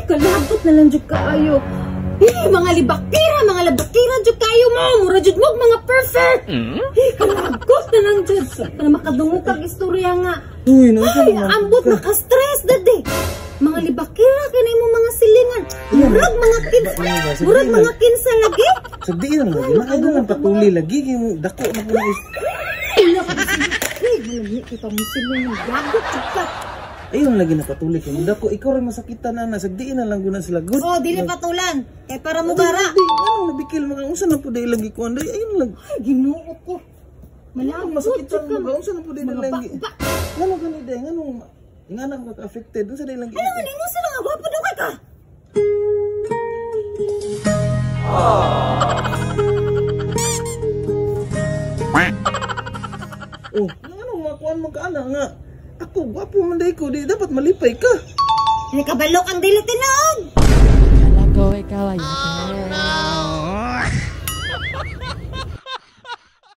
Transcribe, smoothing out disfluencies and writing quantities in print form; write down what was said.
Kalabot na lang jud kaayo. Eh, mga libakira jud kayo mo. Mura jud mo mga perfect. Eh, kalabot na lang jud. Para makadungog kag istorya nga. Uy, naunsa Ay, man? Ambot naka-stress dade. Mga libakira kani mo mga silingan. Murag mga kinsa. Murag mga kinsa lagi. Sagdiin na lagi. Nakago man patuli lagi kay mo dako na po is. Wala ka kasi. Eh, lagi kita mo silingan. Gagot jud ka. Ayun lagi na patuli kay mo dako, ikaw rin masakitan na na sagdiin na lang guna sila good. Oh, dili patulan. Kay para mo bara. Di, ano nabikil mga unsa na po dai lagi kuan dai ayun lang. Ay, Ginoo ko. Malabo Malabot masakitan jud ka. mo ba unsa na po dai Mga lagi. bakba. Ngano gani dai ngano nga na ka affected unsa dai lagi. Ano nimo sila nga gwapo daw kay ka? Oh, ngano makuan mo ka ana nga ako gwapo man dai ko, di dapat malipay ka. Ay, kabalok ang dili tinuod. Kala ko ikaw ay akin.